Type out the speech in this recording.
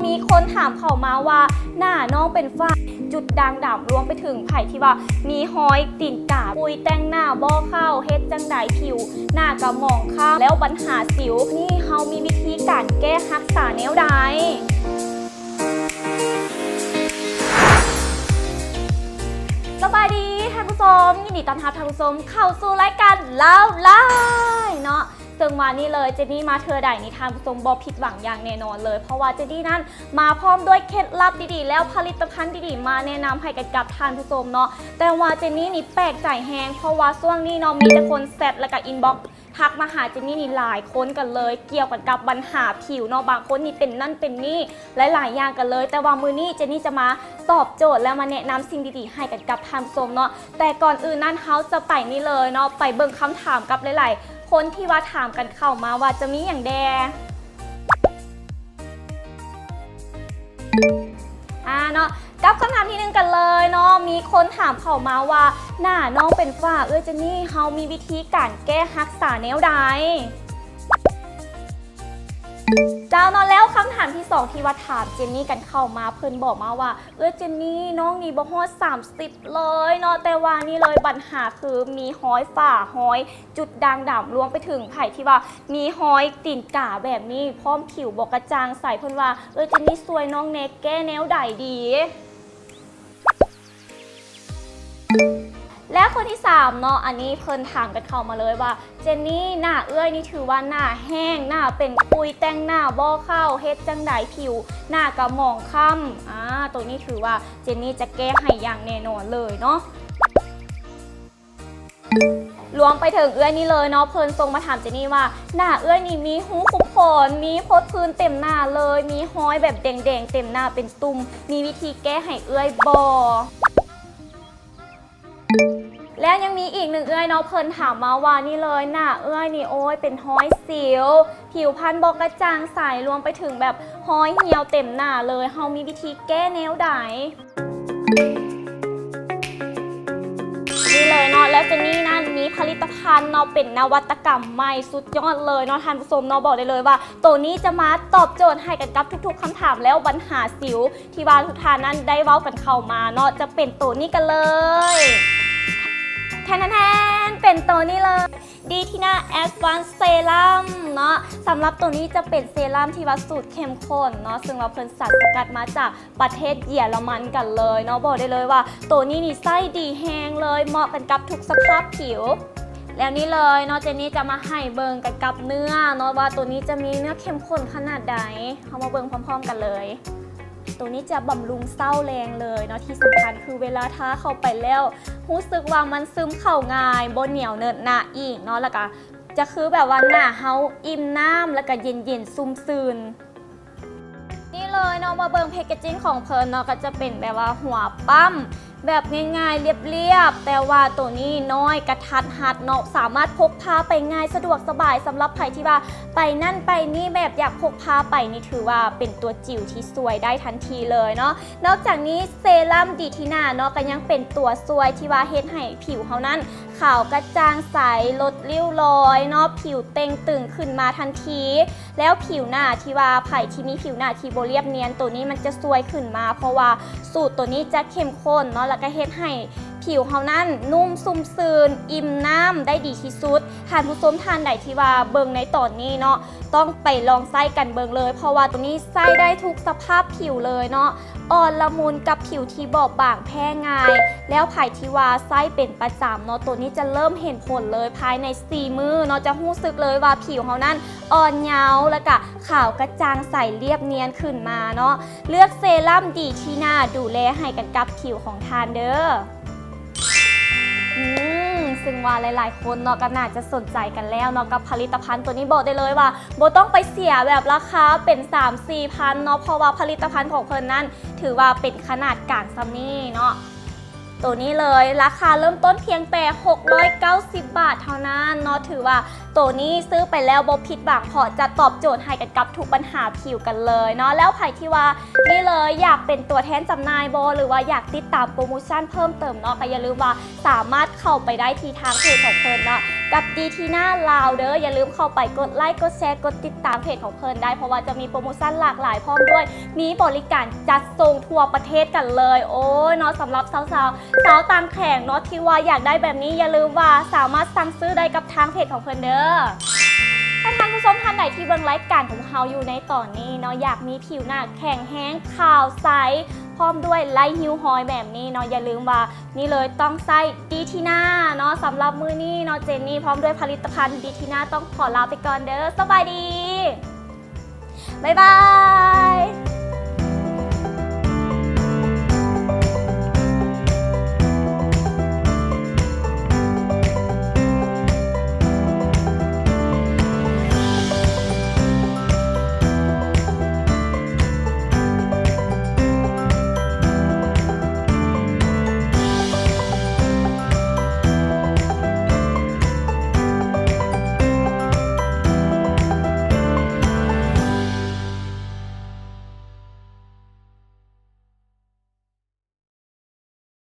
ມີຄົນຖາມເຂົ້າມາວ່າ ໜ້ານ້ອງເປັນຝ້າ ຈຸດດ່າງດຳ ລວມໄປເຖິງໃຜທີ່ວ່າມີຮອຍຕີນກາ, ປຸຍແຕ່ງໜ້າບໍ່ເຂົ້າ, ເຮັດຈັ່ງໃດຜິວໜ້າກະໝອງຄ້ຳ ແລ້ວບັນຫາສິວນີ້ ເຮົາມີວິທີການແກ້ ຮັກສາແນວໃດ? ສະບາຍດີທ່ານຜູ້ຊົມ, ຍິນດີຕ້ອນຮັບທ່ານຜູ້ຊົມເຂົ້າສູ່ລາຍການລາວລາຍເນາະ. ເຊິ່ງວ່ານີ້ເລີຍ ເຈນນີ້ມາເທື່ອໃດນີ້ ທ່ານຜູ້ຊົມບໍ່ຜິດຫວັງຢ່າງແນ່ນອນເລີຍ, ເພາະວ່າເຈນນີ້ນັ້ນມາພ້ອມດ້ວຍເຄັດລັບດີໆ ແລ້ວຜະລິດຕະພັນດີໆ ມາແນະນຳໃຫ້ກັນກັບທ່ານຜູ້ຊົມເນາະ. ແຕ່ວ່າເຈນນີ້ນີ້ແປກໃຈແຮງ ເພາະວ່າຊ່ວງນີ້ເນາະ ມີແຕ່ຄົນແຊັດ ແລ້ວກະອິນບັອກ ທັກມາຫາເຈນນີ້ນີ້ຫຼາຍຄົນກັນເລີຍ ກ່ຽວກັນກັບບັນຫາຜິວເນາະ, ບາງຄົນນີ້ເປັນນັ້ນເປັນນີ້ ຫຼາຍໆຢ່າງກັນເລີຍ. ແຕ່ວ່າມື້ນີ້ເຈນນີ້ຈະມາຕອບໂຈດ ແລະ ມາແນະນຳສິ່ງດີໆໃຫ້ກັນກັບທ່ານຜູ້ຊົມເນາະ. ແຕ່ກ່ອນອື່ນນັ້ນ ເຮົາຈະໄປນີ້ເລີຍເນາະ, ໄປເບິ່ງຄຳຖາມກັບຫຼາຍໆຄົນທີ່ວ່າຖາມກັນເຂົ້າມາວ່າຈະມີຫຍັງແດ່. ອາເນາະ ກັບຄຳຖາມທີໜຶ່ງກັນເລີຍເນາະ, ມີຄົນຖາມເຂົ້າມາວ່າ ໜ້ານ້ອງເປັນຝ້າ ເອື້ອຍເຈນນີ້ ເຮົາມີວິທີການແກ້ ຮັກສາແນວໃດ? ເຈົ້າເນາະ, ແລ້ວຄຳຖາມທີສອງທີ່ວ່າຖາມເຈນນີ້ກັນເຂົ້າມາ ເພິ່ນບອກມາວ່າ ເອື້ອຍເຈນນີ້ ນ້ອງນີ້ບໍ່ຮອດສາມສິບເລີຍເນາະ, ແຕ່ວ່ານີ້ເລີຍ ບັນຫາຄືມີຮອຍຝ້າ ຮອຍຈຸດດ່າງດຳ ລວມໄປເຖິງໃຜທີ່ວ່າມີຮອຍຕີນກາແບບນີ້ ພ້ອມຜິວບໍ່ກະຈ່າງໃສ, ເພິ່ນວ່າ ເອື້ອຍເຈນນີ້ ຊ່ວຍນ້ອງແດ່ ແກ້ແນວໃດດີ? ແລ້ວຄົນທີສາມເນາະ, ອັນນີ້ເພິ່ນຖາມກັນເຂົ້າມາເລີຍວ່າ ເຈນນີ້ ໜ້າເອື້ອຍນີ້ຖືວ່າໜ້າແຫ້ງ ໜ້າເປັນຂຸຍ ແຕ່ງໜ້າບໍ່ເຂົ້າ ເຮັດຈັ່ງໃດຜິວໜ້າກະໝອງຄ້ຳ. ອາ ໂຕນີ້ຖືວ່າເຈນນີ້ຈະແກ້ໃຫ້ຢ່າງແນ່ນອນເລີຍເນາະ. ລວມໄປເຖິງເອື້ອຍນີ້ເລີຍເນາະ, ເພິ່ນສົ່ງມາຖາມເຈນນີ້ວ່າ ໜ້າເອື້ອຍນີ້ມີຮູຂຸມຂົນ ມີພົດພື້ນເຕັມໜ້າເລີຍ ມີຮອຍແບບແດງໆເຕັມໜ້າເປັນຕຸ່ມ ມີວິທີແກ້ໃຫ້ເອື້ອຍບໍ່? ແລ້ວຍັງມີອີກໜຶ່ງເອື້ອຍເນາະ, ເພິ່ນຖາມມາວ່ານີ້ເລີຍ ໜ້າເອື້ອຍນີ້ ໂອ້ຍ ເປັນຮອຍສິວ ຜິວພັນບໍ່ກະຈ່າງໃສ ລວມໄປເຖິງແບບຮອຍຫ່ຽວເຕັມໜ້າເລີຍ ເຮົາມີວິທີແກ້ແນວໃດ? ນີ້ເລີຍເນາະ, ແລ້ວເຈນນີ້ນັ້ນມີຜະລິດຕະພັນເນາະ ເປັນນະວັດຕະກຳໃໝ່ສຸດຍອດເລີຍເນາະທ່ານຜູ້ຊົມເນາະ, ບອກໄດ້ເລີຍວ່າໂຕນີ້ຈະມາຕອບໂຈດໃຫ້ກັນກັບທຸກໆຄຳຖາມ ແລ້ວບັນຫາສິວ ທີ່ວ່າທຸກທ່ານນັ້ນໄດ້ເວົ້າກັນເຂົ້າມາເນາະ, ຈະເປັນໂຕນີ້ກັນເລີຍ ແທນໆ ເປັນໂຕນີ້ເລີຍ ດີທີນາ ແອັດວານເຊຣັມເນາະ. ສຳລັບໂຕນີ້ຈະເປັນເຊຣັມທີ່ວ່າສູດເຂັ້ມຂຸ້ນເນາະ, ເຊິ່ງວ່າເພິ່ນສານສະກັດມາຈາກປະເທດເຢຍລະມັນກັນເລີຍເນາະ. ບອກໄດ້ເລີຍວ່າໂຕນີ້ນີ້ໃຊ້ດີແຮງເລີຍ, ເໝາະກັນກັບທຸກສະພາບຜິວ. ແລ້ວນີ້ເລີຍເນາະ, ເຈນນີ້ຈະມາໃຫ້ເບິ່ງກັນກັບເນື້ອເນາະ ວ່າໂຕນີ້ຈະມີເນື້ອເຂັ້ມຂຸ້ນຂະໜາດໃດ. ເຮົາມາເບິ່ງພ້ອມໆກັນເລີຍ. ໂຕນີ້ຈະບຳລຸງເຊົ້າແລງເລີຍເນາະ, ທີ່ສຳຄັນຄືເວລາທາເຂົ້າໄປແລ້ວ ຮູ້ສຶກວ່າມັນຊຶມເຂົ້າງ່າຍ ບໍ່ໜຽວເນີດໜະອີກເນາະ, ແລ້ວກະຈະຄືແບບວ່າໜ້າເຮົາອີ່ມນ້ຳ ແລ້ວກະເຢັນໆຊຸ່ມຊື່ນ. ນີ້ເລີຍເນາະ, ມາເບິ່ງແພັກເກດຈິ້ງຂອງເພິ່ນເນາະ, ກໍຈະເປັນແບບວ່າຫົວປ້ຳ ແບບງ່າຍໆ ລຽບໆ ແຕ່ວ່າໂຕນີ້ນ້ອຍ ກະທັດຮັດເນາະ, ສາມາດພົກພາໄປງ່າຍ ສະດວກສະບາຍ. ສຳລັບໃຜທີ່ວ່າໄປນັ້ນໄປນີ້ ແບບຢາກພົກພາໄປນີ້ ຖືວ່າເປັນຕົວຈິ້ວທີ່ຊ່ວຍໄດ້ທັນທີເລີຍເນາະ. ນອກຈາກນີ້ເຊຣັມດີທີນາເນາະ ກໍຍັງເປັນຕົວຊ່ວຍທີ່ວ່າເຮັດໃຫ້ຜິວເຮົານັ້ນຂາວກະຈ່າງໃສ, ລົດລິ້ວລອຍເນາະ, ຜິວເຕ່ງຕຶງຂຶ້ນມາທັນທີ. ແລ້ວຜິວໜ້າທີ່ວ່າໃຜທີ່ມີຜິວໜ້າທີ່ບໍ່ລຽບນຽນ ໂຕນີ້ມັນຈະຊ່ວຍຂຶ້ນມາ ເພາະວ່າສູດໂຕນີ້ຈະເຂັ້ມຂຸ້ນເນາະ ແລ້ວກະເຮັດໃຫ້ຜິວເຮົານັ້ນນຸ້ມຊຸ່ມຊື່ນ ອີ່ມນ້ຳໄດ້ດີທີ່ສຸດ. ທ່ານຜູ້ຊົມທ່ານໃດທີ່ວ່າເບິ່ງໃນຕອນນີ້ເນາະ ຕ້ອງໄປລອງໃຊ້ກັນເບິ່ງເລີຍ ເພາະວ່າໂຕນີ້ໃຊ້ໄດ້ທຸກສະພາບຜິວເລີຍເນາະ, ອ່ອນລະມຸນກັບຜິວທີ່ບອບບາງແພ້ງ່າຍ. ແລ້ວໃຜທີ່ວ່າໃຊ້ເປັນປະຈຳເນາະ ໂຕນີ້ຈະເລີ່ມເຫັນຜົນເລີຍ ພາຍໃນສີ່ມື້ເນາະ ຈະຮູ້ສຶກເລີຍວ່າຜິວເຮົານັ້ນ ອ່ອນເຍົາ ແລ້ວກະຂາວກະຈ່າງໃສລຽບນຽນຂຶ້ນມາເນາະ. ເລືອກເຊຣັມດີທີນາ ດູແລໃຫ້ກັນກັບຜິວຂອງທ່ານເດີ້. ອືມ ຊຶ່ງວ່າຫຼາຍໆຄົນເນາະ ກໍໜ້າຈະສົນໃຈກັນແລ້ວເນາະ ກັບຜະລິດຕະພັນໂຕນີ້. ບອກໄດ້ເລີຍວ່າບໍ່ຕ້ອງໄປເສຍແບບລາຄາເປັນສາມສີ່ພັນເນາະ ເພາະວ່າຜະລິດຕະພັນຂອງເພິ່ນນັ້ນ ຖືວ່າເປັນຂະໜາດກາງສ່ຳນີ້ເນາະ. ໂຕນີ້ເລີຍ ລາຄາເລີ່ມຕົ້ນພຽງແຕ່ຫົກຮ້ອຍເກົ້າສິບບາດເທົ່ານັ້ນເນາະ, ຖືວ່າໂຕນີ້ຊື້ໄປແລ້ວບໍ່ຜິດຫວັງ ເພາະຈະຕອບໂຈດໃຫ້ກັນກັບທຸກບັນຫາຜິວກັນເລີຍເນາະ. ແລ້ວໃຜທີ່ວ່ານີ້ເລີຍ ຢາກເປັນຕົວແທນຈຳໜ່າຍບໍ່ ຫຼືວ່າຢາກຕິດຕາມໂປຣໂມຊັນເພີ່ມເຕີມເນາະ ກໍຢ່າລືມວ່າສາມາດເຂົ້າໄປໄດ້ທີ່ທາງເພຈຂອງເພິ່ນເນາະ, ກັບດີທີນາລາວເດີ. ຢ່າລືມເຂົ້າໄປກົດໄລ ກົດແຊ ກົດຕິດຕາມເພຈຂອງເພິ່ນໄດ້ ເພາະວ່າຈະມີໂປຣໂມຊັນຫຼາກຫຼາຍ ພ້ອມດ້ວຍມີບໍລິການຈັດສົ່ງທົ່ວປະເທດກັນເລີຍ. ໂອ້ຍເນາະ ສຳລັບສາວໆ ຊາວຕ່າງແຂວງເນາະ ທີ່ວ່າຢາກໄດ້ແບບນີ້ ຢ່າລືມວ່າສາມາດສັ່ງຊື້ໄດ້ກັບທາງເພຈຂອງເພິ່ນເດີ. ຖ້າທ່ານຜູ້ຊົມທ່ານໃດທີ່ເບິ່ງລາຍການຂອງເຮົາຢູ່ໃນຕອນນີ້ເນາະ ຢາກມີຜິວໜ້າແຂງແຮງ ຂາວໃສ ພ້ອມດ້ວຍໄຮ້ຮິ້ວຮອຍແບບນີ້ເນາະ ຢ່າລືມວ່ານີ້ເລີຍ ຕ້ອງໃຊ້ດີທີນາເນາະ. ສຳລັບມື້ນີ້ເນາະ ເຈນນີ້ພ້ອມດ້ວຍຜະລິດຕະພັນດີທີນາຕ້ອງຂໍລາໄປກ່ອນເດີ. ສະບາຍດີ ບາຍບາຍ.